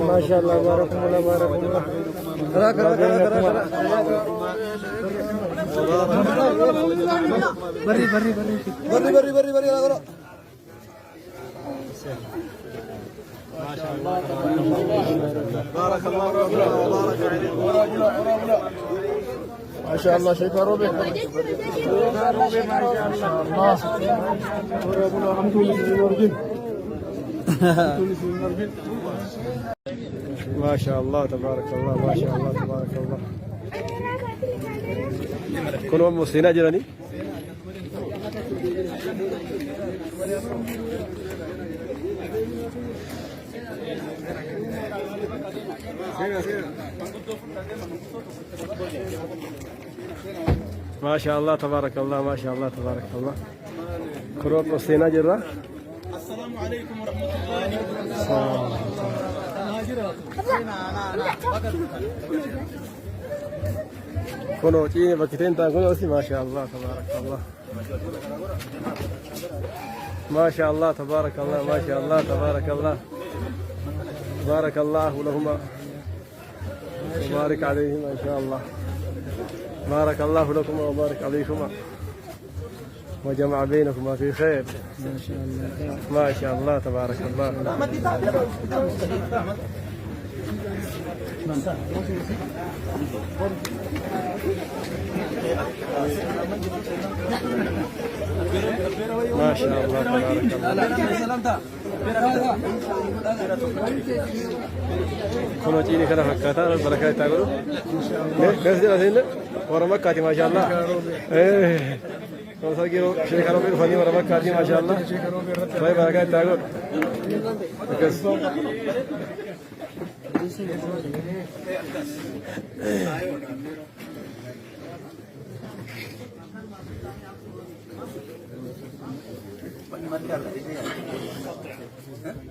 ما شاء الله بارك الله بارك الله. كرا كرا كرا كرا. بري بري بري بري بري بري بري بري. بارك الله فيكم وبارك عليكم. ما شاء الله شيخ روبي. ما شاء الله. ما شاء الله تبارك الله، ما شاء الله تبارك الله. Kun musliinaa jiranii. ما شاء الله تبارك الله، ما شاء الله تبارك الله. Kun musliinaa jirra. السلام عليكم ورحمة الله. Kunoo ciine bakki ta'in ta'an kunoo si ما شاء الله تبارك الله، ما شاء الله تبارك الله، ما شاء الله تبارك الله. بارك الله لهما وبارك عليهما إن شاء الله. بارك الله لكما وبارك عليكما وجمع بينكما في خير. ما شاء الله. ما شاء الله تبارك الله. ما شاء الله تبارك الله. Kunoo ciini kana fakkaataa barakaa itti haa godhu. Keessa jira seenna warra Makkaati ما شاء الله. Kun sargii sheeka Roobii dhufanii warra Makkaati ما شاء الله. Baay'ee barakaa itti haa godhu. Akkas.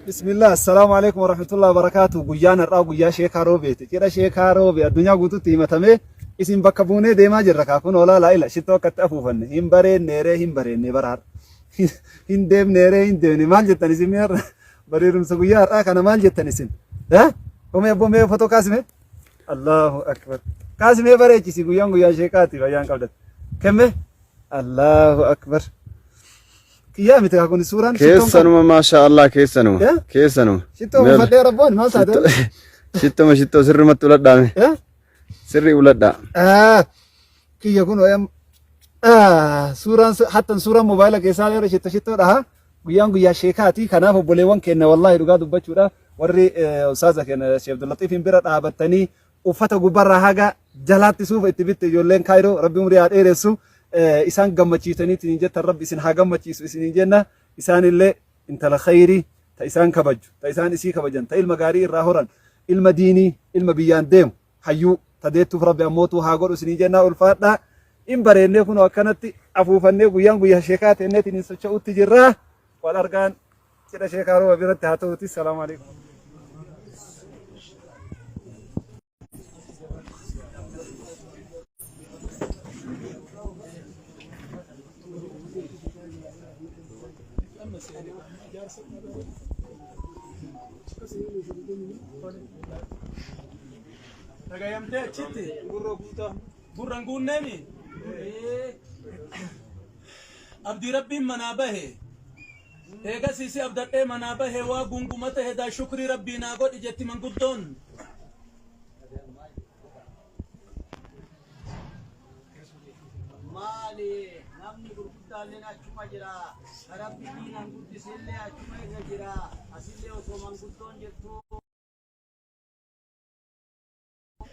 بسم الله، السلام عليكم ورحمة الله وبركاته. Guyyaan har'aa guyyaa sheekaa Roobeeti. Cidha sheekaa Roobee addunyaa guutuutti himatamee isin bakka buunee deemaa jirra. Kaafuun oolaa laa'ila shittoo akkatti afuufanne hin bareenneeree, hin bareenne bara har'a. Hin deemneeree, hin deemne. Maal jettan isin mee har'a? Bareedumsa guyyaa har'aa kana maal jettan isin? Omee abboo, mee fotoo kaasime? الله أكبر. Kaasimee bareechisi, guyyaan guyyaa sheekaati, fayyaan qabdate. Kemme الله أكبر. Kiyyaa miti kun suuraan. Keessanuma, ما شاء الله, keessanuma. Eh? Keessanuma. Shittoo uffadhee rabboon maal taate? Shittoma, shittoo sirrumatti uladhaame. Eh? Sirrii uladhaa. Ah, kiyya kun wayam ah, suuraan hattan suuraan moobaayila keessaa yeroo shitto shittoodha ha. Guyyaan guyyaa sheekaati. Kanaaf obboleewwan keenya, wallaahi dhugaa dubbachuudha, warri ustaaza keenya Sheekh Abdullatiifin bira dhaabattanii uffata gubbarraa haga jalaatti suufa itti bitte, ijoolleen Kaayiroo rabbi umurii haa dheeressu, isaan gammachiisaniitiin jettan, rabbi isin haa gammachiisu isiniin jenna. Isaanillee intala khayrii ta isaan kabaju, ta isaan isii kabajan, ta ilma gaarii irraa horan, ilma diinii, ilma biyyaan deemu, hayyuu ta deettuuf rabbi ammootuu haa godhu isinii jennaa. Ulfaadhaa. In bareennee kunoo akkanatti afuufannee guyyaan guyyaa sheekaa teenneetiin hin socho'utti jirraa. Wal argaan cidha sheekaa Rooba biratti haa ta'uuti. السلام عليكم. Dhagayamtee achitti gurra guutaa gurra hin guunneemi. Abdii rabbiin manaa bahe. Eegas isi abdadhee manaa bahe, waa gungumata hedaa shukrii rabbii naa godhi jetti manguddoon. Maali, namni gurguddaalleen achuma jira. Rabbi diinaan guddisillee achuma irra jira. Asillee osoo manguddoon jirtu.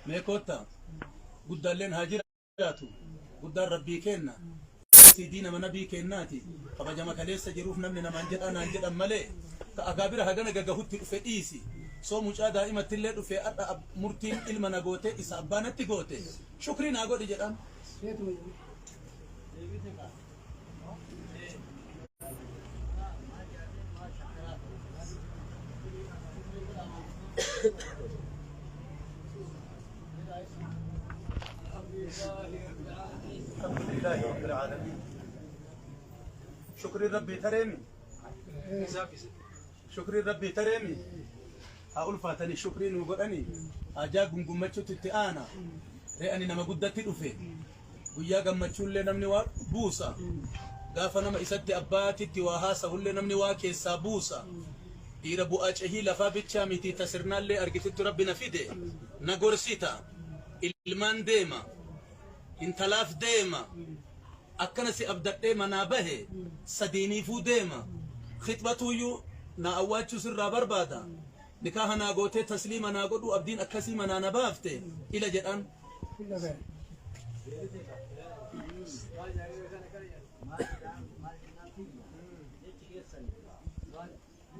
Mee kotta, guddaalleen haa jiraatu, guddaan rabbii kenna. Eegasii diinama nabii keennaati. Kabajama kaleessa jiruuf namni namaan jedhaa naan jedhan malee ka agaabira hagana gagahutti dhufe dhiisi. Soo mucaa daa'imattillee dhufe har'a murtiin ilma na goote isa abbaa natti goote. Shukrii naa godhi jedhaan. Alhamdulillahi rabbil alamin. Shukriin rabbii tareemi. Shukriin rabbii tareemi. Haa ulfaatanii shukrii nuu godhanii. Haajaa gungummachuutti itti aana. Ree ani nama guddatti dhufe. Guyyaa gammachuullee namni waa buusa. Gaafa nama isatti abbaatitti waa haasahullee namni waa keessaa buusa. Dhiira bu'aa cehii lafaa bichaa miti ta sirnaallee argituttu rabbi na fide. Na gorsita. Ilmaan deema. Intalaaf deema. Akkana si abdadhee manaa bahe sadiiniifuu deema. Khixbatuuyyuu naa awwaachuu sirraa barbaada. Nikaaha naa gootee tasliima naa godhuu abdiin akkasii manaa na baafte ila jedhaan.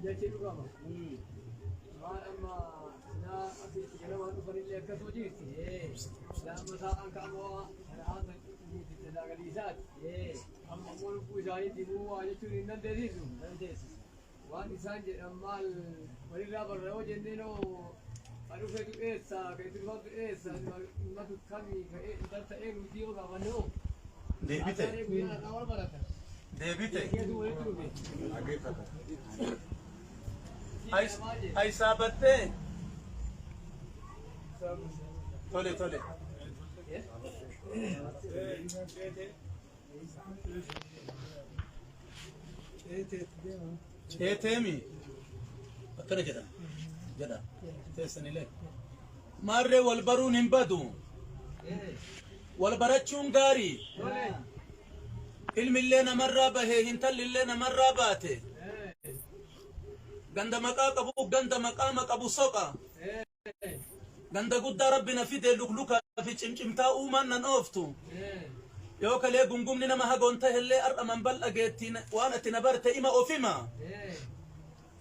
Jechi dhugama. Waan amma silaa asitti ganamaan dhufanillee akkasuma jirti. Silaa amma saa'aan ka'amoo kana haasa guuticha saagaliisaati. Amma ammoo lubbuu isaaniitti himuu waa jechuun hin dandeessisu. Waan isaan jedhan maal walirraa barra yoo jenneen hoo ka dhufetu eessa ka itti dhufantu eessa ilmatu kami ka intalta eenyuti yoo gaafanne hoo. Deebite. Haasaan guyyaan har'aa wal baratan. Deebite. Keetu walitti dhufe. Aysaabattee. Tole tole. Ceeteemi. Akkana jedha. Jedha. Teessanilee. Maarree wal baruun hin badu. Wal barachuun gaarii. Ilmillee namarraa bahee intallillee namarraa baate. Ganda maqaa qabu ganda maqaama qabu soqa. Ganda guddaa rabbi na fide luklukaa fi cimcimtaa uumaan nan ooftu. Yoo kalee gungumni nama hagoon tahellee har'a man bal'a geettiin waan ati na barte ima ofima.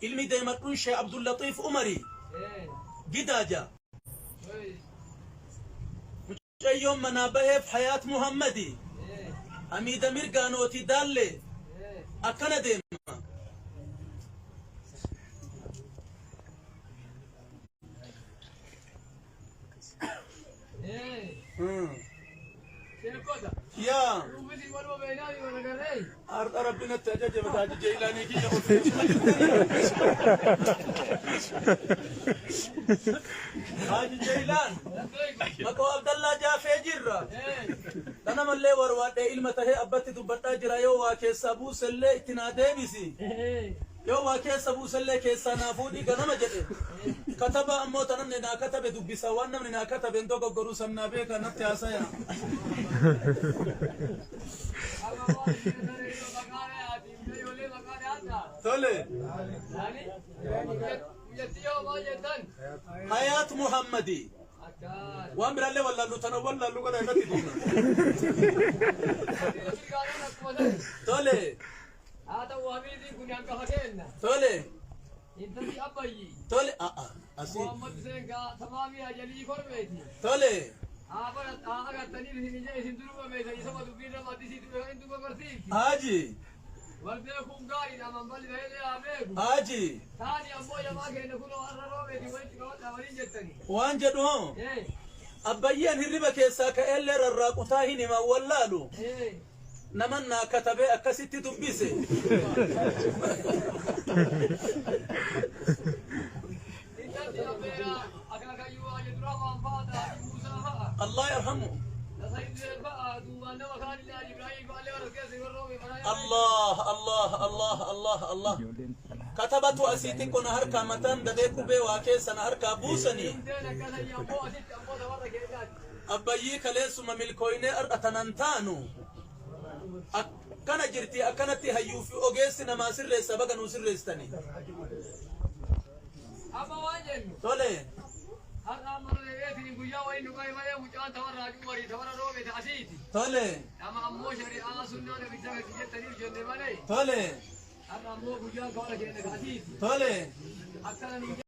Ilmi deemadhuun Shee Abdullaxiif Umari. Gidaaja. Mucayyoon manaa baheef Hayaat Muhammadi. Hamiida Mirgaanooti Daallee. Akkana deema. Yaa. Har'a rabbi natti ajaje mataa jijjiiranii kiyya ofii. Haaji Jeelaan maqoo Abdallaa Jaafee jirra. Kana mallee warwaadhee ilma tahee abbatti dubbadhaa jira yoo waa keessaa buusellee itti naa deebisi. Yoo waa keessa buusellee keessaa naa fuudhii ganama jedhe. Katabaa ammoo ta namni naa katabe dubbisa waan namni naa katabe hin dogoggoruu san naa beeka natti haasaya. Tole. Hayaat Muhammadi. Waan biraallee wallaallu tana wallaallu kana irratti duuna. Tole. Haa ta'u hamiiziin kun hangafa keenna. Tole. Intalli abbayyi. Tole. A'a. Asii. Muhammad Hussein gaa tamaamii ajalii kormeeti. Tole. Haa barat haa agartanii isin ija isin duruma meesha isama dubbii nama addisii ture kan duba barsiifti. Haaji. Wal beekuun gaariidha amman balli ta'ellee haa beeku. Haaji. Taani ammoo jamaa keenya kunoo har'a roobeeti walitti qabadhaa waliin jettani. Waan jedhu hoo. Ee. Abbayyeen hirriba keessaa ka'ellee rarraaqutaa hin himan wallaalu. Ee. Naman naa katabee akkasitti dubbise. Intalli abbeeraa akaakayyuu Haji Abdurrahmaan fa'a Haji Muusaa fa'a. Allah yarhamu. Nasariddeen fa'a duubaan nama kaanillee Haji Ibraahim fa'allee warra keessa warra roobee manaa Allah Allah Allah Allah Allah. Katabatu asii xiqqoo na harkaa mataan dabee qubee waa keessa na harkaa buusanii. Hundeen akkasii ammoo asitti ammoo warra keenyaati. Abbayyii kaleessuma milkooynee har'a tanan taanu. Akkana jirti akkanatti hayyuu fi ogeessi namaa sirreessa baga nuu sirreessitanii. Amma waan jennu Tole. har'a amma reetiin guyyaa waliin nu qabe malee mucaan tawarra Haji Umarii tawarra roobee asiiti. Tole. Nama ammoo shari'aa sunnaa nabichaa gadi jettaniif jenne malee. Tole. Har'a ammoo guyyaan kawala keenya gaasiiti. Tole. Akkana nu.